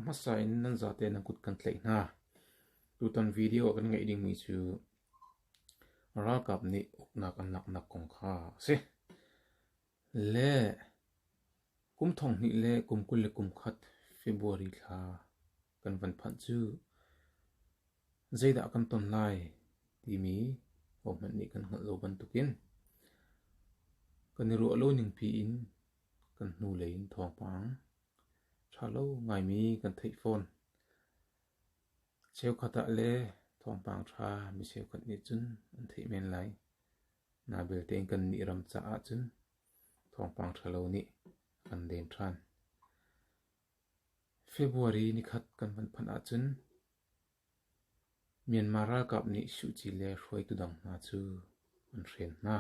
hmasa in nan zate nan kut kan tlaih hna. Tutan video ah kan ngeih dingmi cu ralkap nih uknak an laknak kong kha a si. Le kum 20 le kum 21 February thla kan van phanh cu zeidah kan ton lai timi hohmanh nih kan hngalh lo bantukin kan i ruah lo ningpi in kan hnulei in thawngpang ṭha lo ngaimi kan theih fawn. Cheukhat ah le thawngpang ṭha mi cheukhat nih cun an theih men lai. Na belte in kannih ram caah cun thawngpang ṭha lo nih a kan den ṭhan. February nikhat kan van phanh ahcun Myanmar ralkap nih Suh Kyi le hruaitu dang hna cu an hren hna.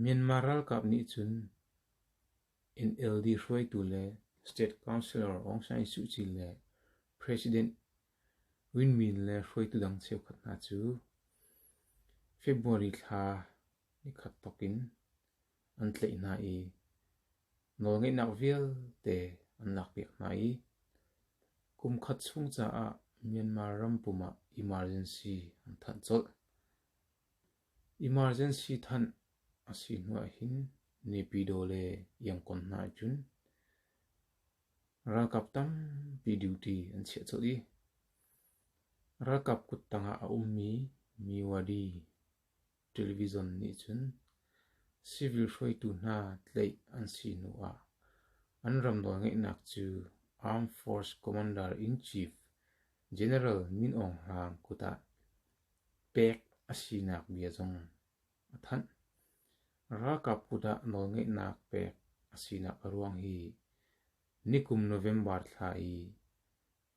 Myanmar ralkap nih cun NLD hruaitu le State Councilor Aung San Suu Kyi le President Win Myint le hruaitu dang cheukhat hna cu February thla nikhat thawk in an tlaih hna i nawlngeihnak vialte an lakpiak hna i kum khat chung caah Myanmar ram pum ah emergency an thanh colh. Emergency thanh a si hnu ahhin Naypyidaw le Yangon hna ahcun ralkap tampi duty an chiah colh i ralkap kuttang ah a ummi Myawaddy Television nih cun civil hruaitu hna tlaih an si hnu ah an ram nawlngeihnak cu Armed Force Commander-in-Chief General Min Aung Hlaing kut ah pek a sinak bia zong a thanh. Ralkap kut ah nawlngeihnak pek a sinak a ruang hi nikum November thla i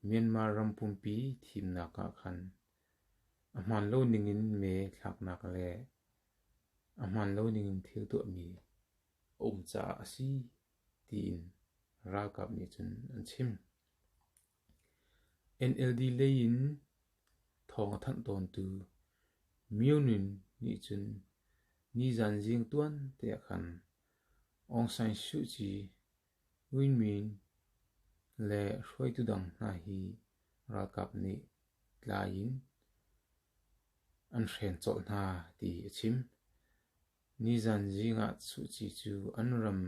Myanmar ram pumpi thimnak ah khan a hmaan lo ningin mee thlaknak le a hmaan lo ningin thil tuahmi a um caah a si tiin ralkap nih cun an chim. NLD lei in thawng a thanh tawntu Myo Nun nih cun nizan zing tuan te ah khan Aung San Suu Kyi, Win Myint le hruaitu dang hna hi ralkap nih tlai in an hren colh hna ti a chim. Nizan zing ah Suu Kyi cu an ram.